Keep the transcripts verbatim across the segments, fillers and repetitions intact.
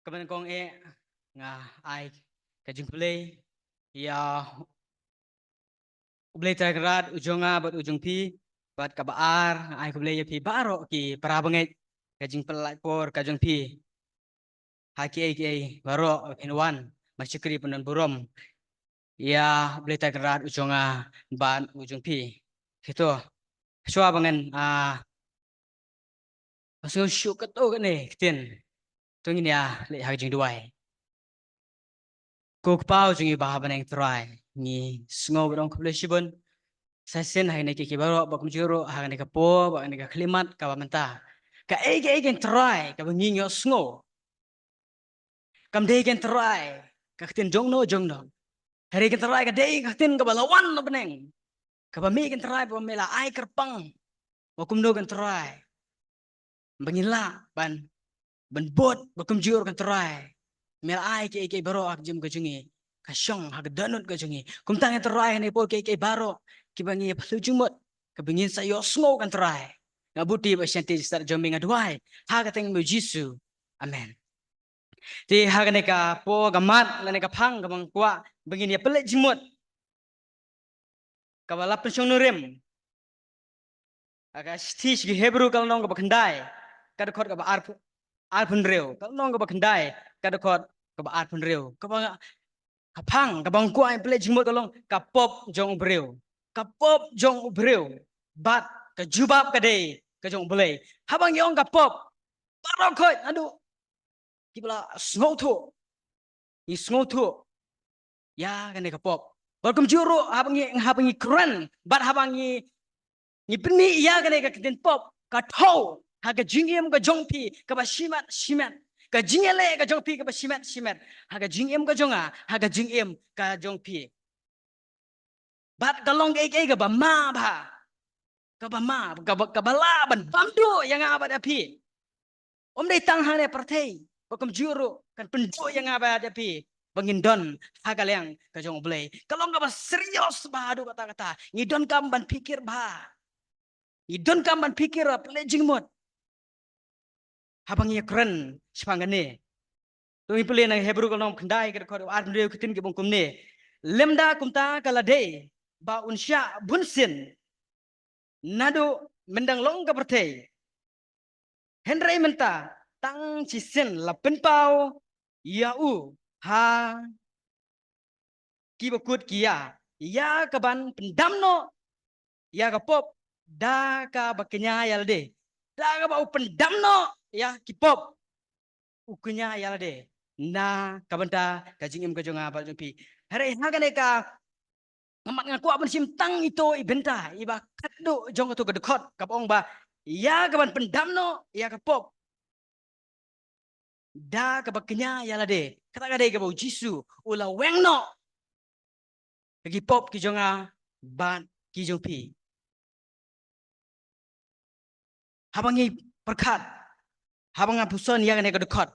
Kaba nyngkong eh nga ai ka jingkhublei ïa U Blei Trai Kynrad u jong nga bad u jong phi, bad kaba ar nga ai khublei ïa phi baroh ki para bangeit, ka jingpynlait por ka jong phi ha kiei kiei baroh ba phin wan ban shakri pyndon burom ïa U Blei Trai Kynrad u jong nga bad u jong phi. Kito, shuwa ba ngan ah, ba sngew shuh katto katne ktien, to ngin ïa leit ha ka jingduwai. Ko Kpa u jong ngi ba ha bneng Trai, ngi sngew ba dang khublei shibun sa shisien ha kine ki, ki baroh ba kumjuh ruh ha kane ka por, ba kane ka khyllipmat kaba mynta. Kaei kaei kein Trai kaba ngi ïohsngew, kam dei kein Trai ka ktien jongno jongno. Hynrei kein Trai ka dei ka ktien kaba la wan na bneng, kaba me kein Trai ba me la ai kyrpang ba kumno kein Trai ba ngin lah ban, ban bud ba kumjuh kein Trai me la ai kiei kiei baroh ha ka jingim ka jong ngi, ka shong ha ka dohnud ka jong ngi. Kumta kein Trai ha kane ka por kiei kiei baroh kiba ngi ïa pynlong jingmut, kaba ngin sa ïohsngew kein Trai, nga buti ba shanti jingstad jong me nga duwai ha ka kyrteng U Jisu. Amen. Te ha kane ka por, ka mat lane ka phang kaba nga kwah ba ngin ïa pynleit jingmut kaba la pynshong nongrim ha ka shithi sha ki Hebru ka lynnong kaba khyndai, ka dkhot kaba arphew, arphew hynriew, ka lynnong kaba khyndai, ka dkhot kaba arphew hynriew. Kaba nga, ka phang kaba nga kwah ïa pynleit jingmut ka long ka pop jong u briew. Ka pop jong u briew bad ka jubab ka dei ka jong U Blei. Haba ngi ong ka pop, baroh khoit haduh kiba la sngewthuh, ngi sngewthuh ïa kane ka pop. Bad kumjuh ruh haba ngi, haba ngi kren bad haba ngi, ngi pynmih ïa kane ka ktien pop, ka thew ha ka jingim ka jong phi kaba shimet shimet, ka jingïaleh ka jong phi kaba shimet shimet ha ka jingim ka jong nga, ha ka jingim ka jong phi. Bad ka long kaei kaei kaba ma bha, kaba ma, kaba, kaba lah ban bam duh ïa nga bad ïa phi. Ym dei tang hangne ha pyrthei, ba kumjuh ruh kan pynduh ïa nga bad ïa phi ba ngin don ha ka liang ka jong U Blei. Ka long kaba serious bha haduh katta katta. Ngi donkam ban phikir bha, ngi donkam ban phikir bad pynleit jingmut haba ngi ïa kren shaphang kane. To ngin pule na Hebru ka lynnong khyndai, ka dkhot arphew hynriew, ka ktien ka ong kumne: Lymda kumta ka la dei ba un shah bunsien naduh myndang long ka pyrthei, hynrei mynta tang shisien la pynpaw ïa u ha kiba kut ki ïa, ïa kaban pyndam noh ïa ka pop da kaba kñia ïa lade. Da kaba u pyndam noh ïa ki pop, u kñia ïa lade na ka bynta ka jingim ka jong nga bad jong phi. Hynrei ha kane ka, nga mat nga kwah ban shim tang ito i bynta iba khatduh jong kato ka dkhot kaba ong ba ïa kaban pyndam noh ïa ka pop da kaba kñia ïa lade. Kata ka dei kaba U Jisu u la weng noh ha ki pop ki jong nga bad ki jong phi. Haba ngi pyrkhat, haba nga pyrshang ïa kane ka dkhot,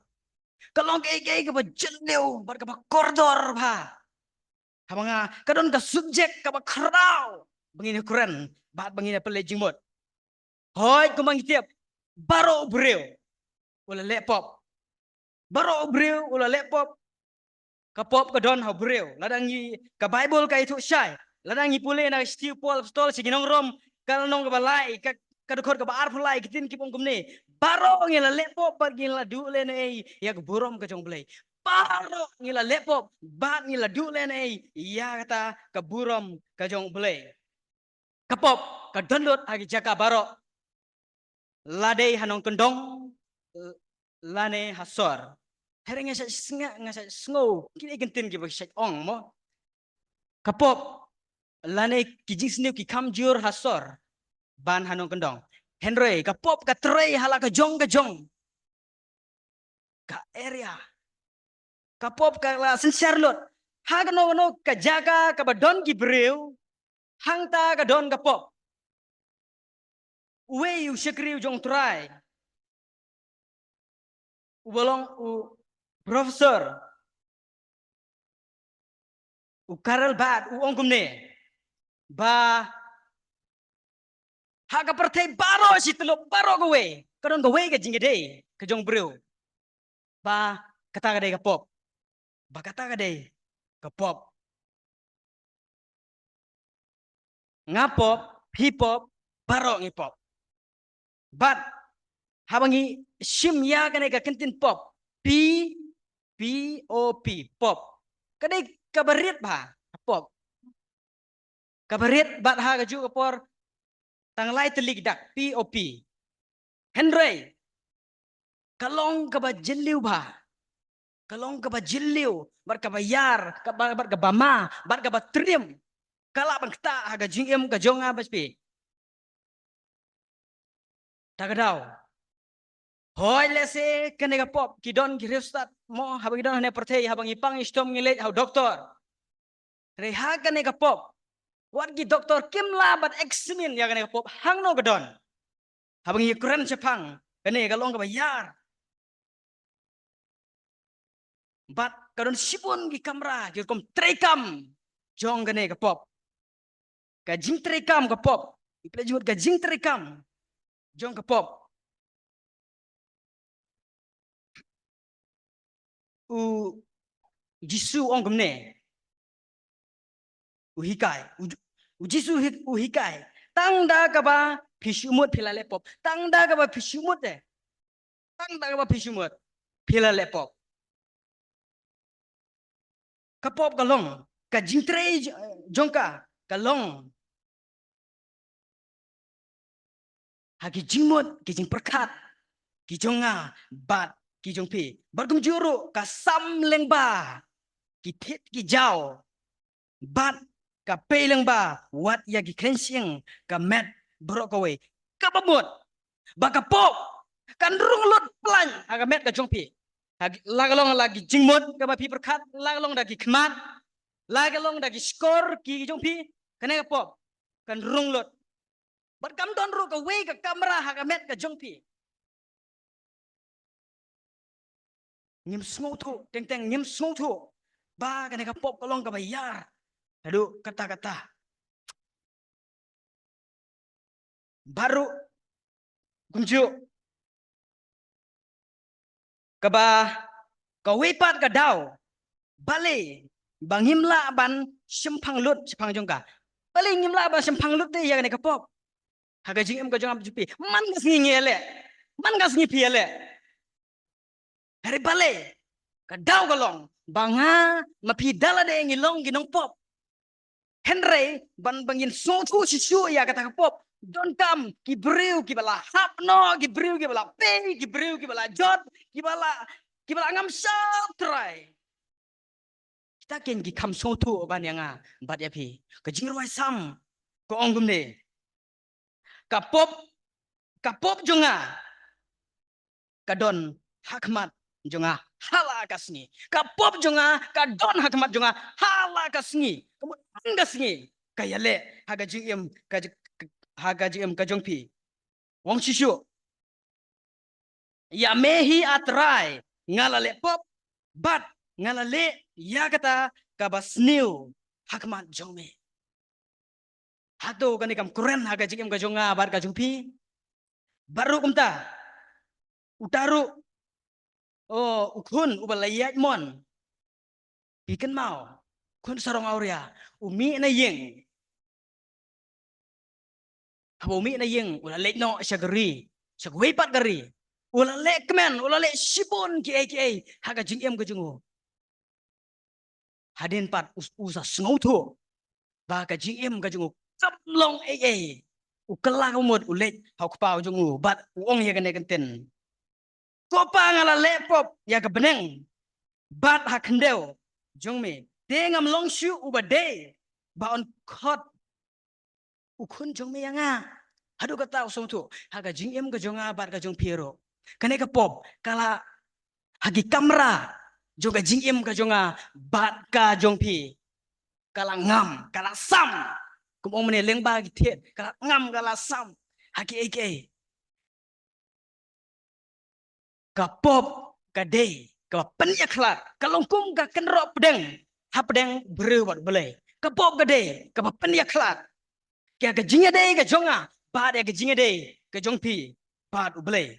ka long kaei kaei kaba jylliew bad kaba kordor bha. Haba nga, ka don ka subject kaba khraw ba ngin ïa kren bad ba ngin ïa pynleit jingmut. Hooid, kumba ngi tip, baroh u briew u la leh pop. Baroh u briew u la leh pop. Ka pop ka don ha u briew. Lada ngi, ka Baibl ka ïathuh shai, lada ngi pule na ka shithi u Paul Apostol sha ki nong Rom, ka lynnong kaba lai, ka, ka dkhot kaba arphew lai, ka ktien ka ong kumne: Baroh ngi la leh pop bad ngi la duh lehnohei ïa ka burom ka jong U Blei. Baroh ngi la leh pop bad ngi la duh lehnohei ïa kata ka burom ka jong U Blei. Ka pop ka don lut ha ki jaka baroh, la dei ha nongkyndong lane ha sor. Hynrei nga shait sngew, nga shait sngew kine ki ktien kiba shait ong mo. Ka pop lane ki jingsniew ki kham jur ha sor ban ha nongkyndong. Hynrei ka pop ka trei ha la ka jong ka jong ka area. Ka pop ka la synshar lut ha kano kano ka jaka kaba don ki briew, hangta ka don ka pop. Uwei u shakri u jong U Trai, uba long u professor, u Karl Barth, u ong kumne ba ha ka pyrthei baroh shi tyllup, baroh kawei, ka don kawei ka jingïadei ka jong u briew ba kata ka dei ka pop. Ba kata ka dei ka pop. Nga pop, phi pop, baroh ngi pop. Bad haba ngi shim ïa kane ka kyntien pop, P, P O P, pop, ka dei kaba rit bha, pop. Kaba rit bad ha kajuh ka por tang lai tylli ki dak, P O P. Hynrei ka long kaba jylliew bha. Ka long kaba jylliew, bad kaba ïar, kaba, bad kaba ma, bad kaba triem. Ka lah ban ktah ha ka jingim ka jong nga bad phi. Ta ka daw, hooid, lehse kane ka pop ki don ki riewstad mo, haba ngi don hane pyrthei, haba ngi pang ngi shitom ngi leit ha u doktor. Hynrei ha kane ka pop, wat ki doktor kim lah ban examine ïa kane ka pop hangno ka don. Haba ngi kren shaphang kane, ka long kaba ïar. Bad ka don shibun ki kamra, ki rukom treikam jong kane ka pop. Ka jingtreikam ka pop. Ïa phi la ju mut ka jingtreikam jong ka pop. U Jisu u ong kumne. U hikai. U, U Jisu hi-, u hikai. Tang da kaba phi shu mut phi la leh pop. Tang da kaba phi shu mut eh. Tang da kaba phi shu mut phi la leh pop. Ka pop ka long, ka jingtrei j-, jong ka, ka long ha ki jingmut, ki jingpyrkhat ki jong nga bad ki jong phi. Bad kumjuh ruh ka sam lyngba ki thied ki jaw. Bad ka pei lyngba wat ïa ki kheiñ shyieng ka met baroh kawei. Kaba mut ba ka pop kan rung lut plaiñ ha ka met ka jong phi. Ha ki, la ka long la ki jingmut kaba phi pyrkhat, la ka long da ki khmat, la ka long da ki shkor ki jong phi, kane ka pop kan rung lut. Bad kam don ruh kawei ka kamra ha ka met ka jong phi. Ngim sngewthuh, teng teng ngim sngewthuh ba kane ka pop ka long kaba ïar haduh katta katta. Bad ruh kumjuh, kaba, kawei pat ka daw, balei ba ngim lah ban shemphang lut shaphang jong ka? Balei ngim lah ban shemphang lut te ïa kane ka pop ha ka jingim ka jong nga bad jong phi? Man ka sngi ngi ïaleh, man ka sngi phi ïaleh. Hynrei balei? Ka daw ka long ba nga ma phi da lade ngi long ki nongpop. Hynrei ban ba ngin sngewthuh shisha ïa kata ka pop, donkam ki briew kiba la hap noh, ki briew kiba la pei, ki briew kiba la jot, kiba la, kiba la ngam shah trai. Kita kin ki kham sngewthuh ban ïa nga bad ïa phi. Ka jingrwai Salm ka ong kumne. Ka pop, ka pop jong nga ka don ha khmat jong nga ha la ka sngi. Ka pop jong nga ka don ha khmat jong nga ha la ka sngi. Ka mut man ka sngi ka ïaleh ha ka jingim ka j-, ha ka jingim ka jong phi. Ong shisha. Ïa me hi A Trai nga la leh pop bad nga la leh ïa kata kaba sniew ha khmat jong me. Hato kane kam kren ha ka jingim ka jong nga bad ka jong phi? Bad ruh kumta, uta ruh, oh, u khun uba la ïaid mon. Phi kynmaw, khun sarong awria, u mih na ïing. Haba u mih na ïing, u la leit noh sha ka ri, sha kawei pat ka ri. U la leh kmen, u la leh shibun kiei kiei ha ka jingim ka jong u. Hadien pat u, u sa sngewthuh ba ka jingim ka jong u kam long ei ei. U kylla ka mut u leit ha u kpa u jong u bad u ong ïa kane ka ktien. Ko Pa, nga la leh pop ïa ka bneng bad ha khyndew jong me. Te ngam long shuh uba dei ba un khot u khun jong me ïa nga. Haduh kata u sngewthuh ha ka jingim ka jong nga bad ka jong phi ruh. Kane ka pop ka la ha ki kamra jong ka jingim ka jong nga bad ka jong phi. Ka la ngam, ka la sam. Kum ong mynne lyngba ki thied, ka la ngam, ka la sam ha kiei kiei. Ka pop ka dei kaba pynïakhlad, ka long kum ka kynroh pdeng hapdeng briew bad Blei. Ka pop ka dei kaba pynïakhlad ïa ka jingïadei ka jong nga bad ïa ka jingïadei ka jong phi bad U Blei.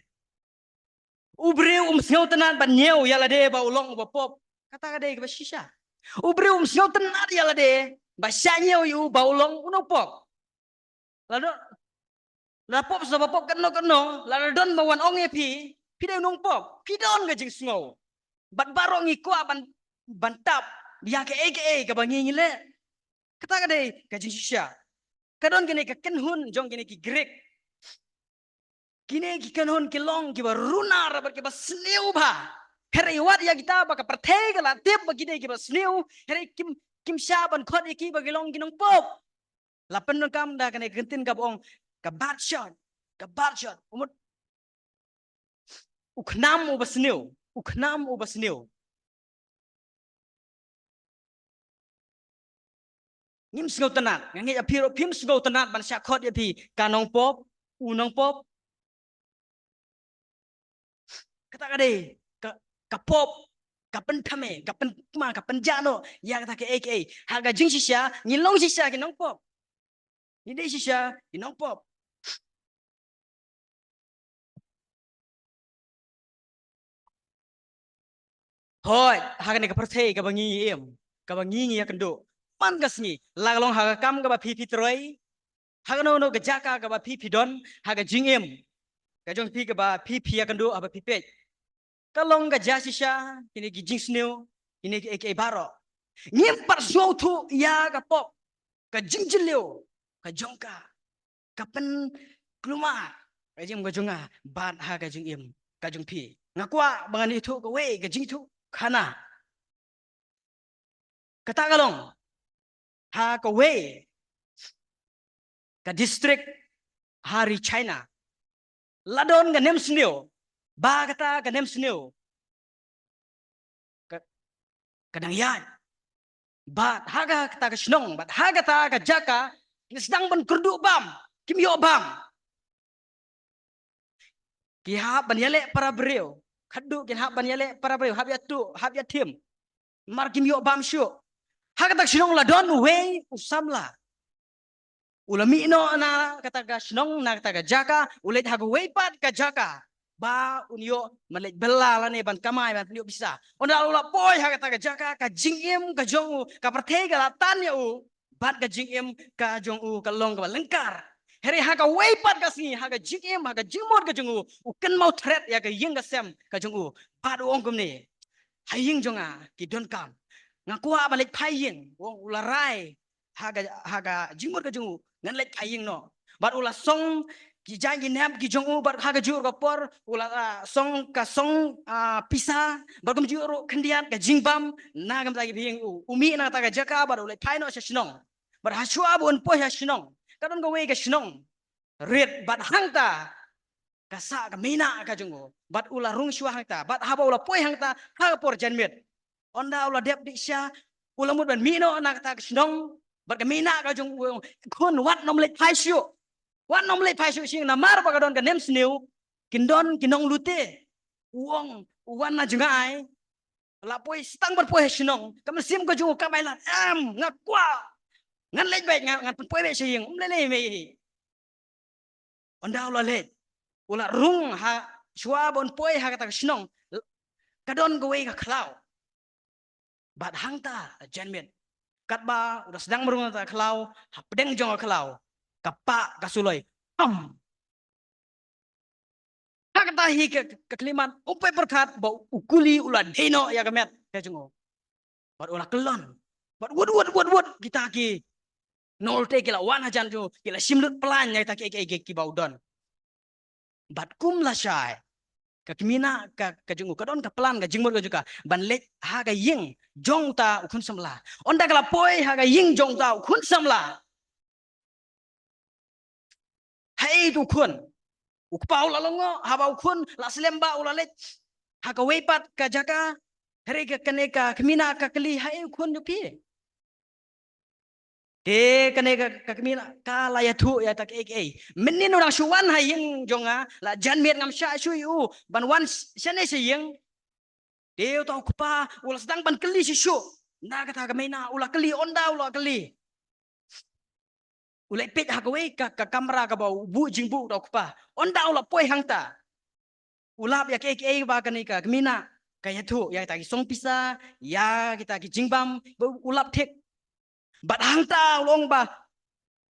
U briew um sngewtynnad ban ñiew ïa lade ba u long uba pop. Kata ka dei kaba shisha. U briew um sngewtynnad ïa lade ba shah ñiew ïa u ba u long u nongpop. Lada, lada pop sa ba pop katno katno, lada don ba wan ong ïa phi, phi dei u nongpop, phi don ka jingsngew. Bad baroh ngi kwah ban, ban tap ïa kaei kaei kaba ngi ngi leh. Kata ka dei ka jingshisha. Ka don kine ka kynhun jong kine ki Greek. Kine ki kynhun ki long kiba runar bad kiba sniew bha. Hynrei wat ïa kita ba ka pyrthei ka la tip ba ki dei kiba sniew, hynrei kim, kim shah ban khot ïa ki ba ki long ki nongpop. La pyndonkam da kane ka kyntien kaba ong ka bad shot, ka bad shot. U mut u khnam uba sniew, u khnam uba sniew. Ngim sngewtynnad, nga ngeit ïa phi ruh phim sngewtynnad ban shah khot ïa phi ka nongpop, u nongpop. Kata ka dei ka, ka pop, ka pynthame, ka pyn, ma, ka pynjah noh ïa kata kaei kaei. Ha ka jingshisha ngi long shisha ki nongpop. Ngi dei shisha ki nongpop. Hooid, ha kane ka pyrthei kaba ngi im, kaba ngi ngi ïakynduh man ka sngi, la ka long ha ka kam kaba phi phi trei, ha kano kano ka jaka kaba phi phi don, ha ka jingim ka jong phi kaba phi phi ïakynduh, haba phi peit, ka long ka jia shisha kine ki jingsniew, kine kiei kiei baroh. Ngim pat sngewthuh ïa ka pop, ka jingjylliew ka jong ka, ka pynkulmar ka jingim ka jong nga bad ha ka jingim ka jong phi. Nga kwah ba ngan ïathuh kawei ka jingïathuh khana. Kata ka long ha kawei ka district ha ri China. La don ka nemsniew, ba kata ka nemsniew ka, ka dang ïaid. Bad ha kata ka shnong, bad ha kata ka jaka, ki sdang ban kyrduh bam, kim ïoh bam. Ki hap ban ïaleh para briew, khadduh kin hap ban ïaleh para briew, hap ïathuh, hap ïathim. Mar kim ïoh bam shuh. Ha kata ka shnong la don uwei u samla. U la mih noh na kata ka shnong, na kata ka jaka, u leit ha kawei pat ka jaka ba un ïoh ban leit bylla lane ban kamai ban pynïoh pisa. Ynda u la poi ha kata ka jaka, ka jingim ka jong u, ka pyrthei ka la tan ïa u, bad ka jingim ka jong u ka long kaba lyngkar. Hynrei ha kawei pat ka sngi, ha ka jingim, ha ka jingmut ka jong u, u kynmaw thret ïa ka ïing ka sem ka jong u. Bad u ong kumne, ha ïing jong nga ki donkam. Nga kwah ban leit phai ïing, u ong, u la rai ha ka, ha ka jingmut ka jong u, ngan leit phai ïing noh. Bad u la song ki jaiñ ki nep ki jong u, bad ha kajuh ka por u la, ah, song ka song, ah, pisa, bad kumjuh ruh khyndiat ka jingbam na ka bynta ki bahaïing. U, u mih na kata ka jaka bad u leit phai noh sha shnong. Bad ha shuwa ba un poi ha shnong, ka don kawei ka shnong rit, bad hangta ka sah ka meinah ka jong u, bad u la rung shuwa hangta. Bad haba u la poi hangta ha ka por janmiet, ynda u la dep dih sha, u la mut ban mih noh na kata ka shnong, bad ka meinah ka jong u, khun, wat nym leit phai shuh, wat nym leit phai shuh sha ïing, namar ba ka don ka nemsniew, kin don ki nonglute. U ong, u wan na jngai, la poi, sdang ban poi ha shnong, ka mynsiem ka jong u kam ailad, em, nga kwah ngan leit beit, ngan, ngan pynpoi beit sha ïing, ym lei lei mei. Ynda u la leit, u la rung ha, shuwa ba un poi ha kata ka shnong, ka don kawei ka khlaw. Bad hangta janmiet, katba u da sdang ban rung ha kata ka khlaw, hapdeng jong ka khlaw ka pah ka suloi. Am! Ha kata hi ka, ka khyllipmat, um poi pyrkhat ba u kuli u la dei noh ïa ka met ka jong u. Bad u la kyllon. Bad wut, wut, wut, wut, kita ki nonglte ki la wan hajan jong u, ki la shim lut plan ïa kita ki, ki, ki, kiba u don. Bad kum lashai, ka kmie na ka, ka jong u, ka don ka plan, ka jingmut ka jong ka ban leit ha ka ïing jong uta u khun samla. Ynda ka la poi ha ka ïing jong uta u khun samla, haei u khun? U kpa u la lyngngoh, haba u khun la slem ba u la leit ha kawei pat ka jaka, hynrei ka, kane ka kmie na ka kylli, haei u khun jong phi? Te kane ka, ka kmie na ka la ïathuh ïa kata kaei kaei. Mynnin u dang shu wan ha ïing jong nga, la janmiet ngam shah shuh ïa u ban wan sh-, shane sha ïing. Te uta u kpa u la sdang ban kylli shuh shuh na kata ka mei na, u la kylli, ynda u la kylli. U leit peit ha kawei ka, ka kamra kaba u buh jingbuh uta u kpa. Ynda u la poi hangta, u lap ïa kaei kaei ba kane ka kmie ka ïathuh, ïa kita ki song pisa, ïa kita ki jingbam, ba u lap thik. Bad hangta u long ba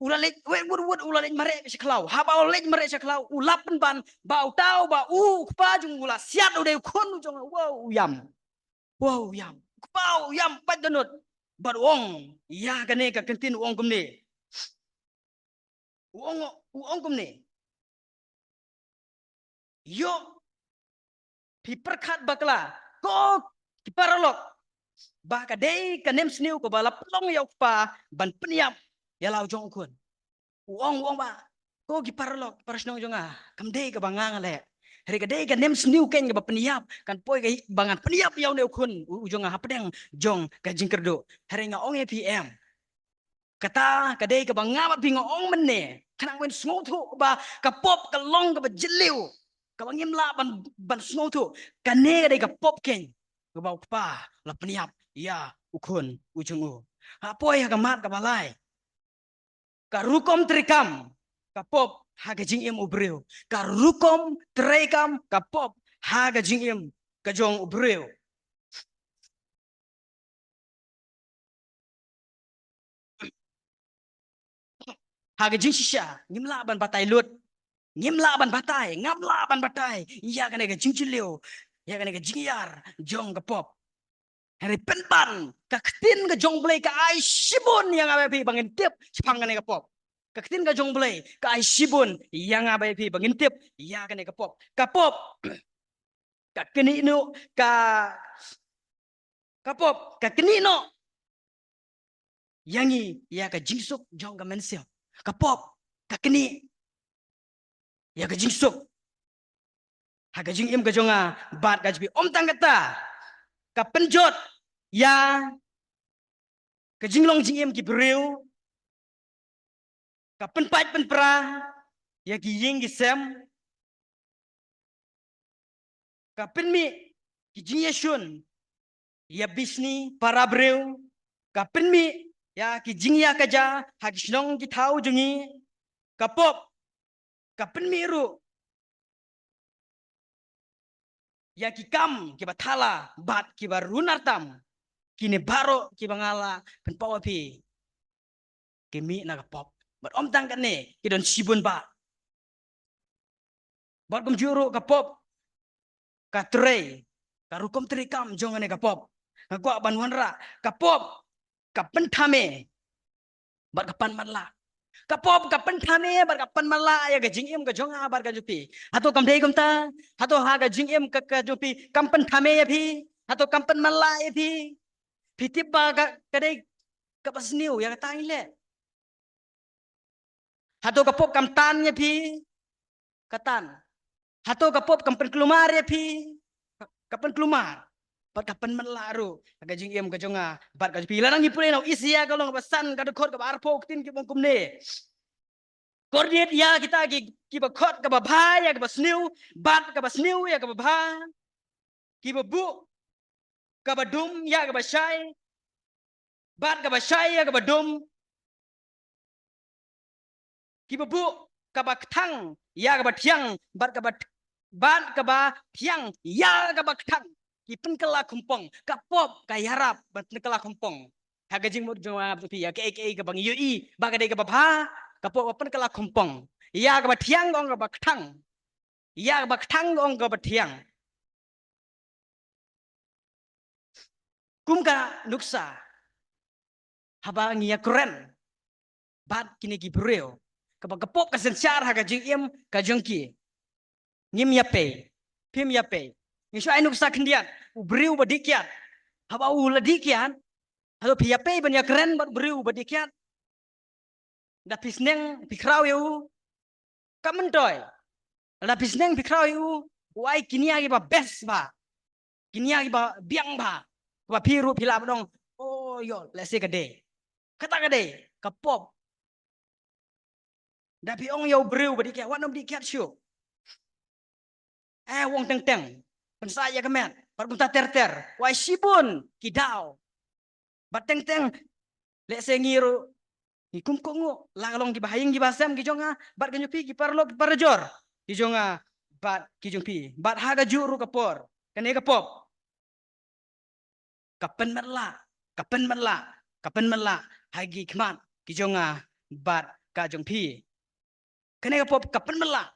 u la leit, wei, wut, wut, u la leit mareh sha khlaw. Haba u la leit mareh sha khlaw, u lap pynban ba uta uba u kpa jong u la siat u dei u khun u jong u. Wow, u ïam. Wow, u ïam. U kpa u ïam, pat dohnud. Bad u ong ïa kane ka ktien, u ong kumne. U ong, u ong kumne. Ïoh phi pyrkhat bakla, ko ki paralok, ba ka dei ka nemsniew kaba la pynlong ïa u kpa ban pynïap ïa la u jong u khun. U ong, u ong ba, ko ki paralok, parashnong jong nga, kam dei kaba nga nga leh. Hynrei ka dei ka nemsniew keiñ kaba pynïap, kan poi ka ba ngan pynïap ïa une u khun u, u jong nga hapdeng jong ka jingkyrduh. Hynrei nga ong ïa phi em, kata ka dei kaba nga bad phi nga ong mynne. Khnang ban sngewthuh ba ka pop ka long kaba jylliew, kaba ngim lah ban, ban sngewthuh. Kane ka dei ka pop keiñ kaba u kpa la pynïap ïa u khun u jong u. Ha poi ha ka mat kaba lai. Ka rukom treikam ka pop ha ka jingim u briew. Ka rukom treikam ka pop ha ka jingim ka jong u briew. Ha ka jingshisha, ngim lah ban batai lut. Ngim lah ban batai, ngam lah ban batai ïa kane ka jingjylliew, ïa kane ka jingïar jong ka pop. Hynrei pynban, ka ktien ka jong U Blei ka ai shibun ïa nga bad ïa phi ba ngin tip shaphang kane ka pop. Ka ktien ka jong U Blei ka ai shibun ïa nga bad ïa phi ba ngin tip ïa kane ka pop. Ka pop ka knieh noh, ka, ka pop ka knieh noh ïa ngi ïa ka jingsuk jong ka mynsiem. Ka pop ka knieh ïa ka jingsuk ha ka jingim ka jong nga bad ka jong phi. Ym tang kata, ka pynjot ïa ka jinglong jingim ki briew, ka pynpait pynpra ïa ki ïing ki sem, ka pynmih ki jingïashun ïa bishni para briew, ka pynmih ïa ki jingïakajia ha ki shnong ki thaw jong ngi. Ka pop ka pynmih ruh ïa ki kam kiba thala bad kiba runar tam. Kine baroh kiba nga la pynpaw ïa phi ki mih na ka pop. Bad ym tang kane, ki don shibun bha. Bad kumjuh ruh ka pop ka trei, ka rukom treikam jong kane ka pop. Nga kwah ban wanrah, ka pop ka pynthame bad ka pan matlah. Ka pop ka pynthame bad ka pan matlah ïa ka jingim ka jong nga bad ka jong phi. Hato kam dei kumta? Hato ha ka jingim ka, ka jong phi kam pynthame ïa phi? Hato kam pan matlah ïa phi? Phi tip ba ka, ka dei kaba sniew ïa kata ngi leh. Hato ka pop kam tan ïa phi? Ka tan. Hato ka pop kam pynkulmar ïa phi? Ka, ka pynkulmar. Bad ka pynmatlah ruh ha ka jingim ka jong nga bad ka jong phi. Lada ngi pule na u Isaïah ka lynnong kaba san, ka dkhot kaba arphew, ka ktien ka ong kumne. Kordit ïa kita ki, kiba khot kaba bha ïa kaba sniew, bad kaba sniew ïa kaba bha. Kiba buh kaba dum ïa kaba shai, bad kaba shai ïa kaba dum. Kiba buh kaba kthang ïa kaba thiang, bad kaba th-, bad kaba thiang ïa kaba kthang. Ki pynkylla khumpong, ka pop ka ïarap ban pynkylla khumpong. Ha ka jingmut jong nga bad phi ïa kaei kaei kaba ngi ïohi ba ka dei kaba bha, ka pop ka pynkylla khumpong. Ïa kaba thiang ka ong kaba kthang. Ïa kaba kthang ka ong kaba thiang. Kum ka nuksa, haba ngi ïakren bad kine ki briew, kaba ka pop ka synshar ha ka jingim ka jong ki. Ngim ïapei, phim ïapei. Ngi shu ai nuksa khyndiat, u briew ba dih kiad. Haba u la dih kiad, hato phi ïapei ban ïakren bad u briew ba dih kiad? Da phi sneng phi khraw ïa u, ka myntoi. Da phi sneng phi khraw ïa u, u ai ki nia kiba best bha, ki nia kiba biang bha, kaba phi ruh phi lah ban ong, oh, ïoh, lehse ka dei. Kata ka dei ka pop. Da phi ong ïa u briew ba dih kiad, wat nym dih kiad shuh. Eh, u ong teng teng, pynshai ïa ka met, bad kumta ter ter. U ai shibun ki daw. Bad teng teng, lehse ngi ruh ngi kum kohnguh, la ka long kiba ha ïing kiba ha sem ki jong nga bad ka jong phi, ki paralok ki parajor ki jong nga. bad ki jong phi. Bad ha kajuh ruh ka por, kane ka pop ka pynmatlah, ka pynmatlah, ka pynmatlah ha ki khmat ki jong nga bad ka jong phi. Kane ka pop ka pynmatlah.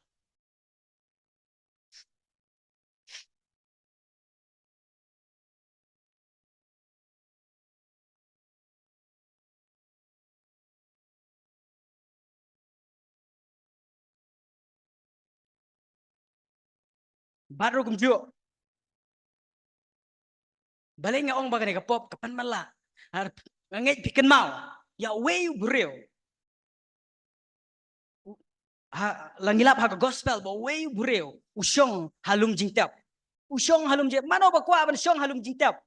Bad ruh kumjuh, balei nga ong ba kane ka pop ka pynmatlah? Ar, nga ngeit phi kynmaw ïa uwei u briew. Ha, la ngi lap ha ka gospel ba uwei u briew u shong ha lum jingtep. U shong ha lum jingtep. Mano ba kwah ban shong ha lum jingtep?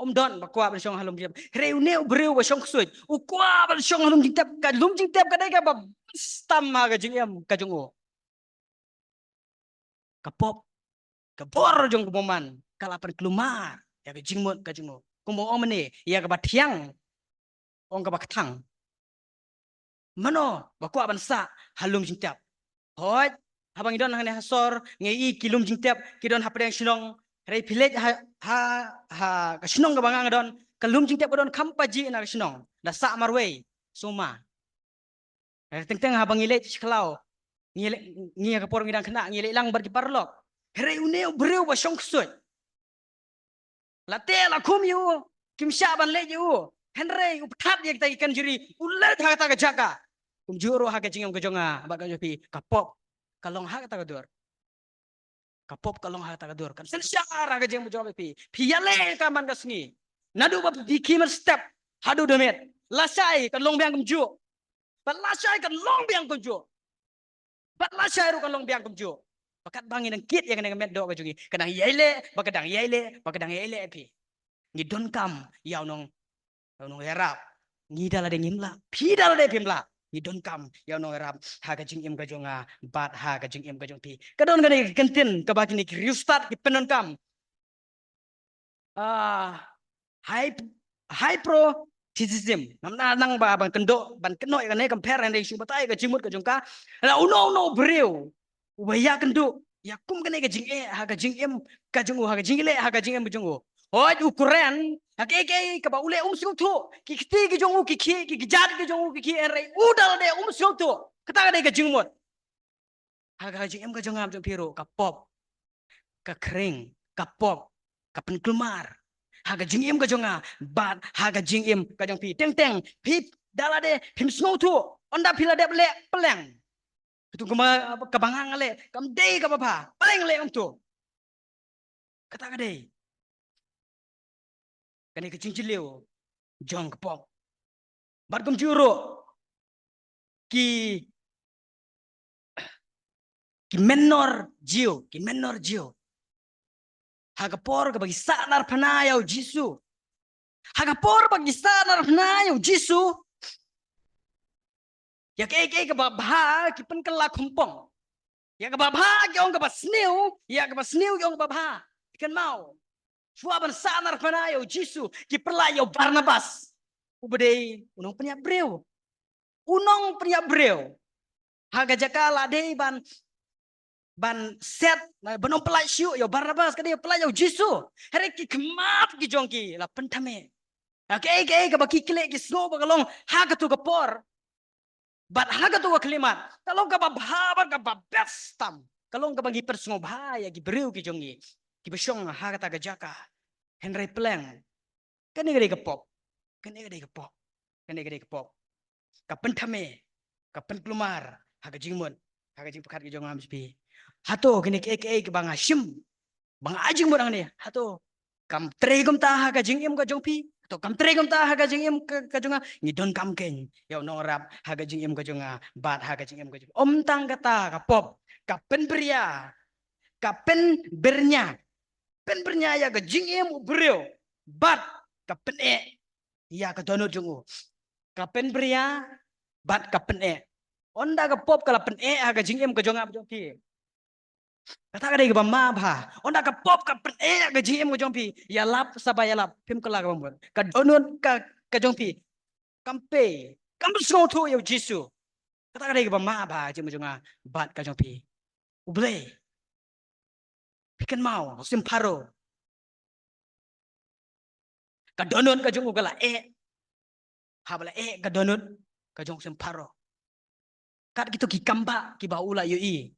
Ym don ba kwah ban shong ha lum jingtep. Hynrei une u briew ba shong ksuid u kwah ban shong ha lum jingtep. Ka lum jingtep ka dei kaba best tam ha ka jingim ka jong u. Ka pop, ka bor jong ka bymman ka la pynkulmar ïa ka jingmut ka jong u. Kumba ong mynne, ïa kaba thiang ong kaba kthang. Mano ba kwah ban sah ha lum jingtep? Hooid, haba ngi don hangne ha sor ngi i ki lum jingtep ki don hapdeng shnong. Hynrei phi leit ha, ha, ha ka shnong kaba nga nga don, ka lum jingtep ka don kham pajih na ka shnong. Da sah marwei sumar. Eh, teng teng haba ngi leit shi khlaw, ngi leit, ngi ha ka por ngi dang khynnah ngi leit lang bad ki paralok. Hynrei une u briew ba shong ksuid, la teh la khum ïa u, kim shah ban leit ïa u. Hynrei u pynthap ïa kita ki kynjri, u leit ha kata ka jaka. Kumjuh ruh ha ka jingim ka jong nga bad ka jong phi, ka pop ka long ha kata ka dur. Ka pop ka long ha kata ka dur. Kan synshar ha ka jingim ka jong phi. Phi ïaleh ka man ka sngi. Naduh ba phi khie mynstep haduh da miet, lashai kan long biang kumjuh. Bad lashai kan long biang kumjuh. Bad lashai ruh kan long biang kumjuh. Ba katba ngi dang kit ïa kane ka met doh ka jong ngi, ka dang ïaileh, ba ka dang ïaileh, ba ka dang ïaileh phi. Ngi donkam ïa u nong, ïa u nongïarap. Ngi da lade ngim lah, phi da lade phim lah. Ngi donkam ïa u nongïarap ha ka jingim ka jong nga bad ha ka jingim ka jong phi. Ka don kane ka kyntien kaba kine ki riewstad ki pyndonkam. Ah, hy-, hypothesis. Namar nang ba ban kyndoh, ban kynnoh ïa kane compare hynrei shu batai ka jingmut ka jong ka. La uno uno u briew uba ïakynduh ïa kum kane ka jingeh ha ka jingim ka jong u, ha ka jingïaleh ha ka jingim ka jong u. Hooid, u kren ha kaei kaei kaba u leh um sngewthuh. Ki kti ki jong u ki khih, ki kjat ki jong u ki khih, hynrei u da lade um sngewthuh. Kata ka dei ka jingmut. Ha ka jingim ka jong nga jong phi ruh ka pop ka khring, ka pop ka pynkulmar ha ka jingim ka jong nga bad ha ka jingim ka jong phi. Teng teng phi da lade phim sngewthuh, ynda phi la dep leh, pleng. Katu kumba kaba nga nga leh kam dei kaba bha, pleng leh kumtu. Kata ka dei kane ka jingjylliew jong ka pop. Bad kumjuh ruh ki, ki menor Jiw, ki menor Jiw, ha ka por kaba ki sah narphna ïa u Jisu, ha ka por ba ki sah narphna ïa u Jisu, ïa kaei kaei kaba bha ki pynkylla khongpong. Ïa kaba bha ki ong kaba sniew, ïa kaba sniew ki ong kaba bha. Kynmaw, shuwa ban sah narphna ïa u Jisu, ki pynlah ïa u Barnabas, uba dei u nongpynïap briew. U nongpynïap briew. Ha ka jaka la dei ban, ban set, ban ym pyllait shuh ïa u Barnabas, ka dei pyllait ïa u Jisu. Hynrei ki khmat ki jong ki la pynthame. Ïa kaei kaei kaba ki khleh ki sngew ba ka long ha katu ka por bad ha katu ka khyllipmat, ka long kaba bha bad kaba best tam. Ka long kaba ngi pynsngewbha ïa ki briew ki jong ngi kiba shong ha kata ka jaka. Hynrei pleng, kane ka dei ka pop. Kane ka dei ka pop. Kane ka dei ka pop. Ka pynthame, ka pynkulmar ha ka jingmut, ha ka jingpyrkhat ka jong nga jong phi. Hato kine kiei kiei kiba nga shim, ba nga ai jingmut hangne, hato kam trei kumta ha ka jingim ka jong phi? Hato kam trei kumta ha ka jingim ka, ka jong nga? Ngi donkam keiñ ïa u nongïarap ha ka jingim ka jong nga bad ha ka jingim ka jong phi. Ym tang kata, ka pop ka pynbria, ka pynbyrñia, pynbyrñia ïa ka jingim u briew bad ka pyneh ïa ka dohnud jong u. Ka pynbria bad ka pyneh. Ynda ka pop ka la pyneh ha ka jingim ka jong nga jong phi, kata ka dei kaba ma bha. Ynda ka pop ka pyneh ha ka jingim ka jong phi, ïalap sa ba ïalap, phim kylla kaba mut. Ka dohnud ka, ka jong phi kam pei, kam sngewthuh ïa u Jisu. Kata ka dei kaba ma bha ha ka jingim ka jong nga bad ka jong phi. U Blei. Phi kynmaw, u Sim Pharaoh. Ka dohnud ka jong u ka la eh. Haba la eh ka dohnud ka jong u Sim Pharaoh. Kat kito ki kam ba, kiba u la ïohi.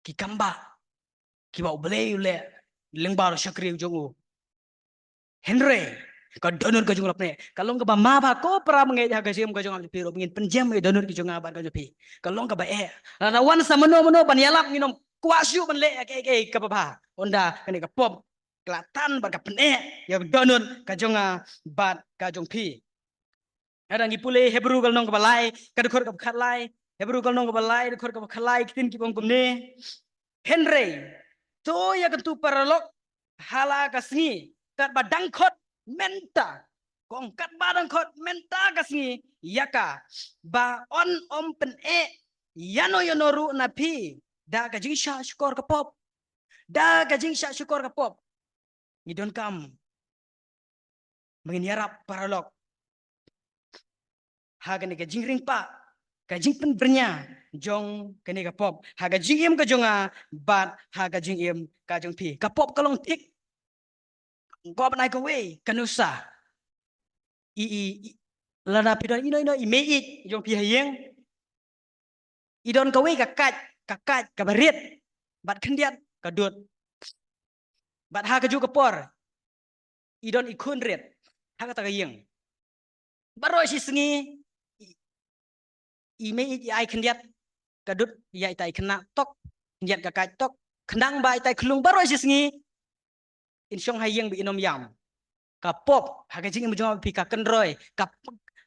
Ki kam ba, kiba U Blei u leh lyngba u shakri u jong u. Hynrei ka dohnud ka jong u la pyneh. Ka long kaba ma bha ko para bangeit ha ka jingim ka jong nga jong phi ruh, ngin pynjem ïa dohnud ka jong nga bad ka jong phi. Ka long kaba eh. Lada wan sa mano mano ban ïalap, ngin ym kwah shuh ban leh ïa kaei kaei kaba bha. Hynda kane ka pop ka la tan bad ka pyneh ïa ka dohnud ka jong nga bad ka jong phi. Lada ngi pule Hebru ka lynnong kaba lai, ka dkhot kaba khatlai. Hebru ka lynnong kaba lai, dkhot kaba khatlai, ki ktien ki ong kumne. Hynrei to ïakyntu paralok ha la ka sngi katba dang khot mynta. Ka ong katba dang khot mynta ka sngi ïa ka, ba un ym pyneh ïano ïano ruh na phi da ka jingshah shukor ka pop. Da ka jingshah shukor ka pop. Ngi donkam ba ngin ïarap paralok ha kane ka jingringpah, ka jingpynbyrngia jong kane ka pop ha ka jingim ka jong nga bad ha ka jingim ka jong phi. Ka pop ka long thik. Ka pop na kawei ka nuksa. I, i, i, lada phi don ino ino i mei-ïeid jong phi ha ïing, i don kawei ka kait, ka kait kaba rit, bad khyndiat ka dud. Bad ha kajuh ka por i don i khun rit ha kata ka ïing. Baroh shi sngi i, i mei-ïeid i ai khyndiat ka dud ïa ita i khynnah tok, khyndiat ka kait tok, khnang ba ita i khyllung baroh shi sngi in shong ha ïing ba in ym ïam. Ka pop ha ka jingim jong phi ka kynroi, ka,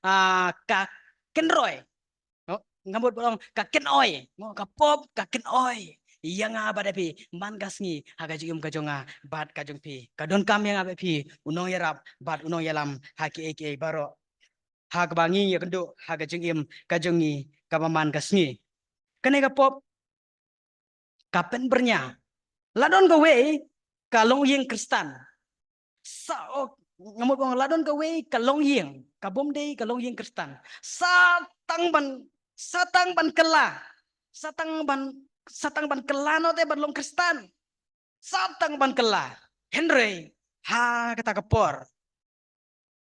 ah, ka kynroi. Nga mut ba ong ka kynoi. Ka pop ka kynoi ïa nga bad ïa phi man ka sngi ha ka jingim ka jong nga bad ka jong phi. Ka donkam ïa nga bad phi u nongïarap bad u nongïalam ha kiei kiei baroh. Ha kaba ngi ïakynduh ha ka jingim ka jong ngi kaba man ka sngi. Kane ka pop ka pynbyrngia. La don kawei ka longïing Khristan. Sa, oh, nga mut ba ong la don kawei ka longïing, ka bym dei ka longïing Khristan. Sa tang ban, sa tang ban kylla. Sa tang ban, sa tang ban kylla noh te ban long Khristan. Sa tang ban kylla. Hynrei ha kata ka por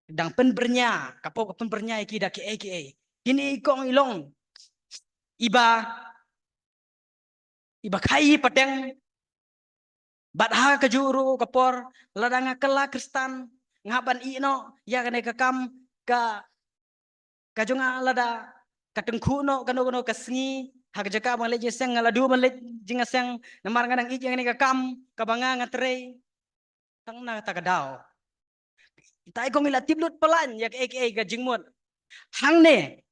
dang pynbyrngia, ka pop ka pynbyrngia ïa ki da kiei kiei. Kine i kong i long iba, iba khaii pateng. Bad ha kajuh ruh ka por lada nga kylla Khristan, nga hap ban ïeh noh ïa kane ka kam ka, ka jong nga lada ka tyngkhuh noh kano kano ka sngi, ha ka jaka ban leit jingïaseng nga la duh ban leit jingïaseng namar nga dang ïeit ïa kane ka kam kaba nga nga trei. Tang na kata ka daw ita i kong i la tip lut palat ïa kaei kaei ka jingmut. Hangne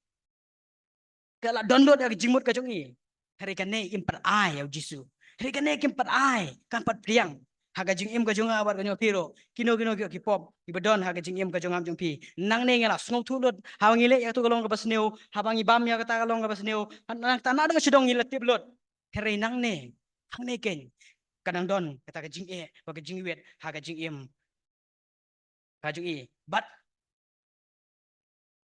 ka la don lut ïa ka jingmut ka jong i. Hynrei kane im pat ai ïa u Jisu. Hynrei kane kim pat ai, kam pat pdiang. Ha ka jingim ka jong nga bad ka jong phi ruh, kino kino ki pop kiba don ha ka jingim ka jong nga jong phi. Nangne ngi la sngewthuh lut haba ngi leh ïa katu ka long kaba sniew, haba ngi bam ïa kata ka long kaba sniew. Nangta naduh shadong ngi la tip lut. Hynrei nangne, hangne keiñ ka dang don kata ka jingeh bad ka jingwit ha ka jingim ka jong i. Bad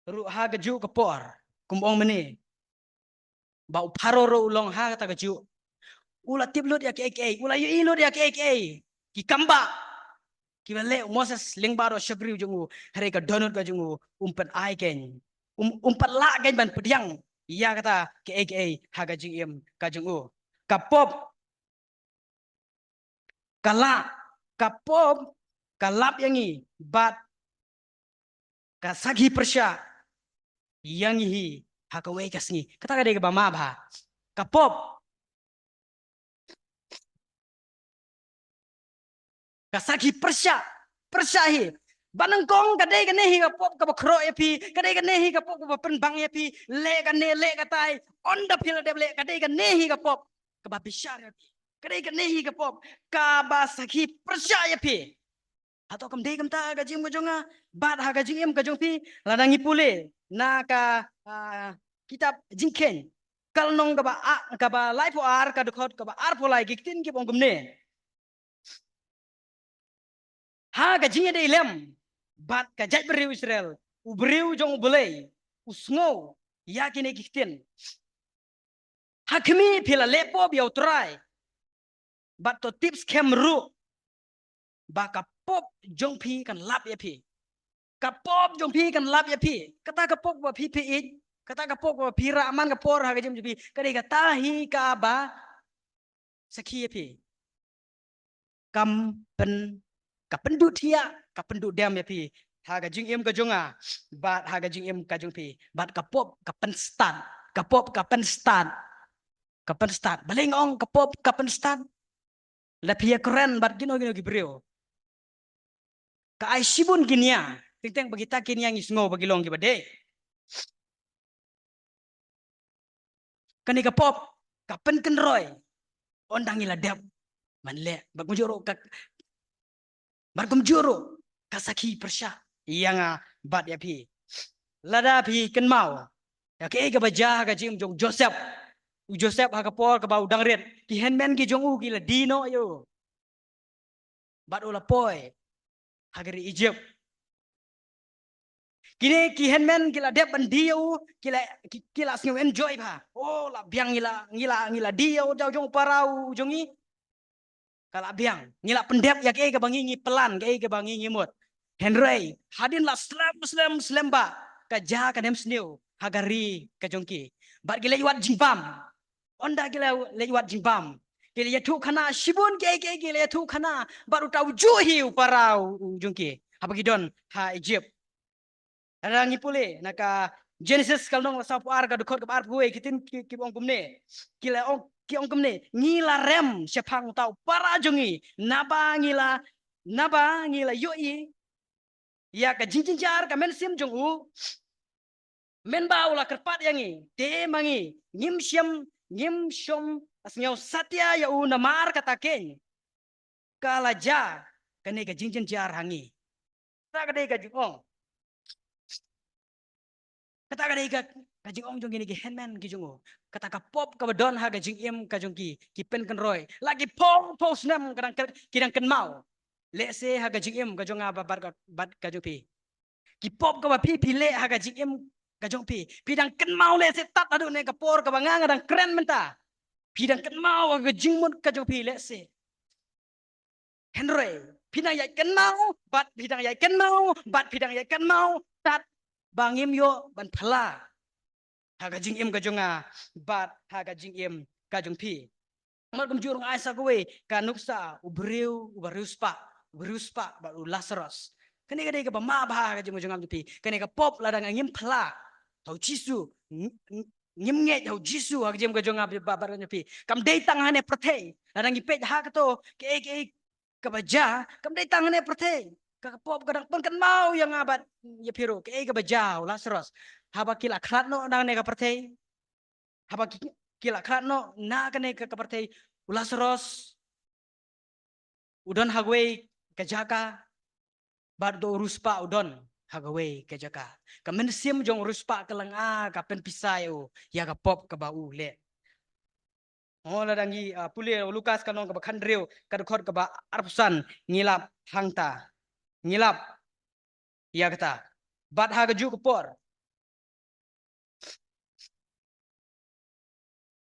ruh ha kajuh ka por, kum ong mynne ba u Pharaoh ruh u long ha kata kajuh. U la tip lut ïa kiei kiei, u la ïohi lut ïa kiei kiei, ki kam ba kiba leh u Moses lyngba u shakri u jong u. Hynrei ka dohnud ka jong u um pat ai keiñ, um, um pat lah keiñ ban pdiang ïa kata kiei kiei ha ka jingim ka jong u. Ka pop ka lah, ka pop ka lap ïa ngi bad ka sakhi pyrshah ïa ngi hi ha kawei ka sngi. Kata ka dei kaba ma bha. Ka pop ka sakhi pyrshah, pyrshah hi. Ba nyngkong ka dei kane hi ka pop kaba khroh ïa phi, ka dei kane hi ka pop kaba pynbang ïa phi. Leh kane, leh katai, ynda phi la dep leh, ka dei kane hi ka pop kaba bishar ïa phi. Ka dei kane hi ka pop kaba sakhi pyrshah ïa phi. Hato kam dei kumta ha ka jingim ka jong nga bad ha ka jingim ka jong phi? Lada ngi pule na ka, ah, kitab Jingkheiñ ka lynnong kaba, ah, kaba laiphew ar, ka dkhot kaba arphew lai, ki ktien ki ong kumne. Ha ka jingïadei lem bad ka jaitbynriew Israel, u briew jong U Blei u sngew ïa kine ki ktien. Ha khmih phi la leh pop ïa U Trai, bad to tip skhem ruh ba ka pop jong phi kan lap ïa phi. Ka pop jong phi kan lap ïa phi. Kata ka pop ba phi phi ïeit, kata ka pop ba phi rah man ka por ha ka jingim jong phi, ka dei kata hi kaba sakhi ïa phi. Kam pyn, ka pynduh thiah, ka pynduh dem ïa phi ha ka jingim ka jong nga bad ha ka jingim ka jong phi. Bad ka pop ka pynstad, ka pop ka pynstad, ka pynstad. Balei nga ong ka pop ka pynstad? La phi ïa kren bad kino kino ki briew, ka ai shibun ki nia. Teng teng ba kita ki nia ngi sngew ba ki long kiba dei. Kane ka pop ka pynkynroi. Ynda ngi la dep ban leh, bad kumjuh ruh ka, bad kumjuh ruh ka sakhi pyrshah ïa nga bad ïa phi. Lada phi kynmaw ïa kaei kaba jia ha ka jingim jong u Joseph. U Joseph ha ka por kaba u dang rit, ki hynmen ki jong u ki la die noh ïa u bad u la poi ha ka ri Egypt. Kine ki hynmen ki la dep ban die ïa u, ki la, ki, ki la sngew enjoy bha. Oh, la biang, ngi la, ngi la, ngi la die ïa u da u jong u para u jong ngi. Ka la biang, ngi la pyndep ïa kaei kaba ngi, ngi plan, kaei kaba ngi, ngi mut. Hynrei hadien la slem, slem, slem bha, ka jia ka nemsniew ha ka ri ka jong ki. Bad ki leit wad jingbam. Ynda ki la leit wad jingbam, ki la ïathuh khana shibun kiei kiei, ki la ïathuh khana bad uta u juh hi u para u jong ki haba ki don ha Egypt. Lada ngi pule na ka Genesis ka lynnong la sawphew ar, ka dkhot kaba arphew wei, ki ktien ki, ki ong kumne. Ki la ong, ki ong kumne: Ngi la rem shaphang uta u para jong ngi, naba ngi la, naba ngi la ïohi ïa ka jingjynjar ka mynsiem jong u, mynba u la kyrpad ïa ngi. Te ma ngi ngim shym, ngim shym sngew satia ïa u, namar kata keiñ ka la jia kane ka jingjynjar ha ngi. Kata ka dei ka jingong, kata ka dei ka, ka jingong jong kine ki hynmen ki jong u. Kata ka pop kaba don ha ka jingim ka jong ki, ki pynkynroi. La ki phew phew snem ka dang, ki dang kynmaw. Lehse ha ka jingim ka jong nga bad, bad ka, bad ka jong phi, ki pop kaba phi, phi leh ha ka jingim ka jong phi, phi dang kynmaw lehse tad haduh ne ka por kaba nga, nga dang kren mynta. Phi dang kynmaw ha ka jingmut ka jong phi lehse. Hynrei phi dang ïai kynmaw bad phi dang ïai kynmaw bad phi dang ïai kynmaw tad ba ngim ïoh ban phla ha ka jingim ka jong nga bad ha ka jingim ka jong phi. Mat kumjuh ruh nga ai sa kawei ka nuksa u briew uba riewspah, u riewspah bad u Lasaros. Kane ka dei kaba mah bha ha ka jingim ka jong nga bad jong phi. Kane ka pop lada ngim phla ha u Jisu, ng-, ng-, ngim ngeit ha u Jisu ha ka jingim ka jong nga bad, bad, bad jong phi. Kam dei tang hane pyrthei. Lada ngi peit ha kato kaei kaei kaba jia, kam dei tang hane pyrthei. Ka pop ka dang pynkynmaw ïa nga bad ïa phi ruh kaei kaba jia u Lasaros. Haba ki la khlad noh na kane ka pyrthei, haba ki, ki la khlad noh na kane ka, ka pyrthei, u Lasaros u don ha kawei ka jaka bad uto u riewspah u don ha kawei ka jaka. Ka mynsiem jong u riewspah ka lynga, ka pynpisa ïa u ïa ka pop kaba u leh. Oh, lada ngi, ah, pule Lukas ka lynnong kaba khathynriew, ka dkhot kaba arphew san, ngi lap hangta. Ngi lap ïa kata. Bad ha kajuh ka por,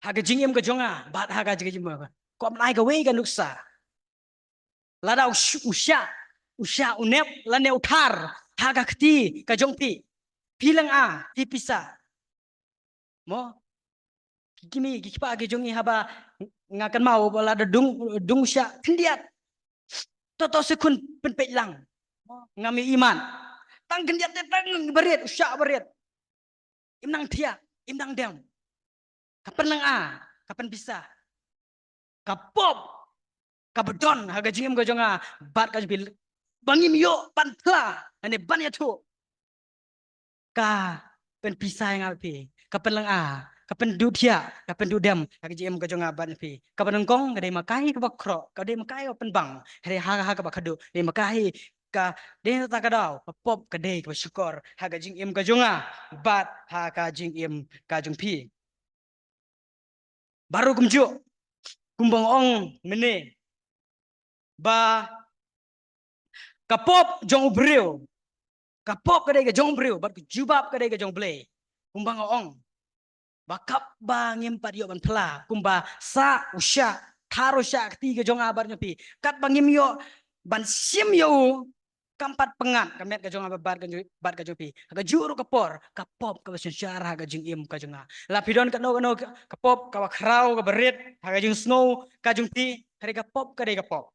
ha ka jingim ka jong nga bad ha ka jingim ka jong phi, kwah ban ai kawei ka nuksa. Lada u sh-, u shah, u shah, u nep lane u thar ha ka kti ka jong phi, phi lynga, phi pisa. Mo? Ki kmie ki kpa ki jong ngi, haba nga kynmaw ba lada dung, dung u shah khyndiat, to to se khun pynpeit lang. Mo? Ngam ïohi mat. Tang khyndiat te tang barit, u shah barit. Im nang thiah, im nang dem. Ka pynlynga, ka pynpisa. Ka pop kaba don ha ka jingim ka jong nga bad ka jong phi, ba ngim ïoh ban phla lane ban ïathuh, ka pynpisa ïa nga bad phi, ka pynlynga, ka pynduh thiah, ka pynduh dem ha ka jingim ka jong nga bad jong phi. Kaba nyngkong ka dei ma ka hi kaba khroh, ka dei ma ka hi kaba pynbang. Hynrei ha, ha kaba khadduh, dei ma ka hi, ka dei na kata ka daw ka pop ka dei kaba shukor ha ka jingim ka jong nga bad ha ka jingim ka jong phi. Baroh kumjuh, kumba nga ong mynne, ba ka pop jong u briew, ka pop ka dei ka jong u briew bad ka jubab ka dei ka jong U Blei. Kumba nga ong, Ba kaba ngim pat ïoh ban phla, kumba sah u shah, thar u shah kti ka jong nga bad jong phi. Katba ngim ïoh ban shim ïa u, kam pat pyngngad ka met ka jong nga bad ka jong, bad ka jong phi. Ha kajuh ruh ka por, ka pop kaba synshar ha ka jingim ka jong nga. La phi don kano kano ka, ka pop kaba khraw kaba rit ha ka jingsngew ka jong phi, ka dei ka pop, ka dei ka pop.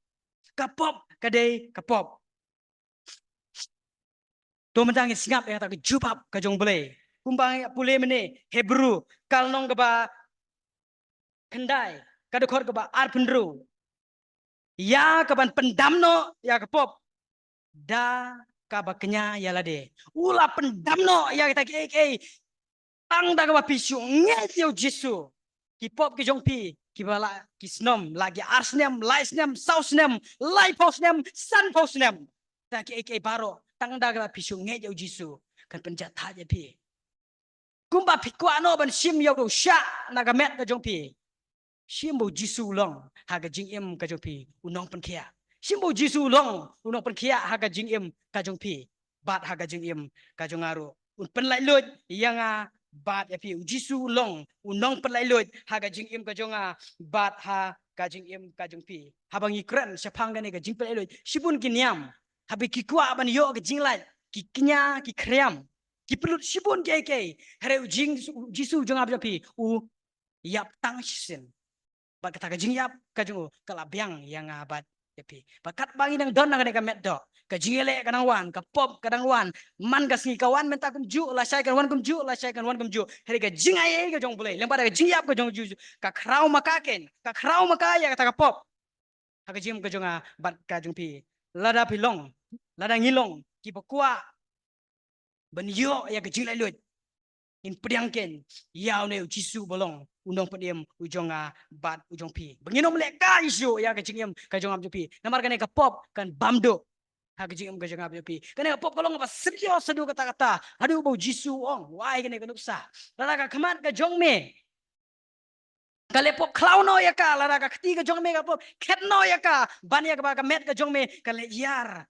Ka pop, ka dei ka pop. To mynta ngin sngap ïa kata ka jubab ka jong U Blei. Kumba ngi ïa pule mynne, Hebru, ka lynnong kaba khyndai, ka dkhot kaba arphew hynriew. Ïa kaban pyndam noh ïa ka pop da kaba kñia ïa lade. U la pyndam noh ïa kita kiei kiei tang da kaba phi shu ngeit ïa U Jisu. Ki pop ki jong phi, kiba la ki snem, la ki ar snem, lai snem, saw snem, laiphew snem, sanphew snem. Kita kiei kiei baroh tang da kaba phi shu ngeit ïa U Jisu, kan pynjah thait ïa phi. Kumba phi kwah noh ban shim ïa u shah na ka met ka jong phi, shim ba U Jisu u long ha ka jingim ka jong phi u nongpynkhiah. Shim ba U Jisu u long u nongpynkhiah ha ka jingim ka jong phi bad ha ka jingim ka jong nga ruh. Un pynlait luid ïa nga bad ïa phi. U Jisu u long u nongpynlait luid ha ka jingim ka jong nga bad ha ka jingim ka jong phi. Haba ngi kren shaphang kane ka jingpynlait luid, shibun ki niam, haba ki kwah ban ïoh ka jinglait, ki kñia, ki khriam, ki pynlut shibun kiei kiei. Hynrei U Jing-, U Jisu jong nga bad jong phi u ïap tang shisien. Bad kata ka jingïap ka jong u ka la biang ïa nga bad ïa phi. Bad katba ngi dang don na kane ka met doh, ka jingïaleh ka dang wan, ka pop ka dang wan. Man ka sngi ka wan mynta kumjuh, lashai kan wan kumjuh, lashai kan wan kumjuh. Hynrei ka jingaiei ka jong U Blei lyngba da ka jingïap ka jong U Jisu ka khraw ma ka ken, ka khraw ma ka ïa kata ka pop ha ka jingim ka jong nga bad ka jong phi. Lada phi long, lada ngi long kiba kwah ban ïoh ïa ka jinglait luid, ngin pdiang ken ïa une U Jisu ba long u nongpynim u jong nga bad u jong phi. Ba ngin ym leh kai shuh ïa ka jingim ka jong nga bad jong phi. Namar kane ka pop kan bam duh ha ka jingim ka jong nga bad jong phi. Kane ka pop ka long kaba serious haduh katta katta, haduh ba U Jisu u ong, wai kane ka nuksa. Lada ka khmat ka jong me ka leh pop khlaw noh ïa ka, lada ka kti ka jong me ka pop khet noh ïa ka, ban ïa kaba ka met ka jong me ka leh ïar.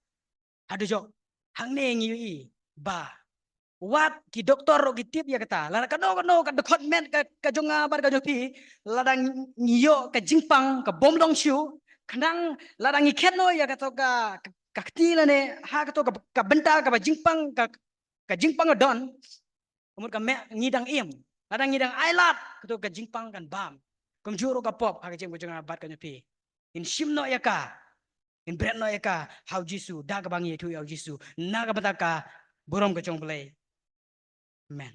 Haduh jong hangne ngi ïohi ba wat ki doktor ruh ki tip ïa kata. Lada kano kano ka dkhot met ka, ka jong nga bad ka jong phi, lada ngi ïoh ka jingpang ka bym long shuh, khnang lada ngi khet noh ïa kato ka, ka, ka kti lane ha kato ka, ka bynta kaba jingpang ka, ka jingpang ka don. Ka mut ka meh ngi dang im, lada ngi dang ailad, kato ka jingpang kan bam. Kumjuh ruh ka pop ha ka jingim ka jong nga bad ka jong phi. Ngin shim noh ïa ka, ngin bret noh ïa ka ha U Jisu, da kaba ngi ïathuh ïa U Jisu na ka bynta ka burom ka jong U Blei. Amen.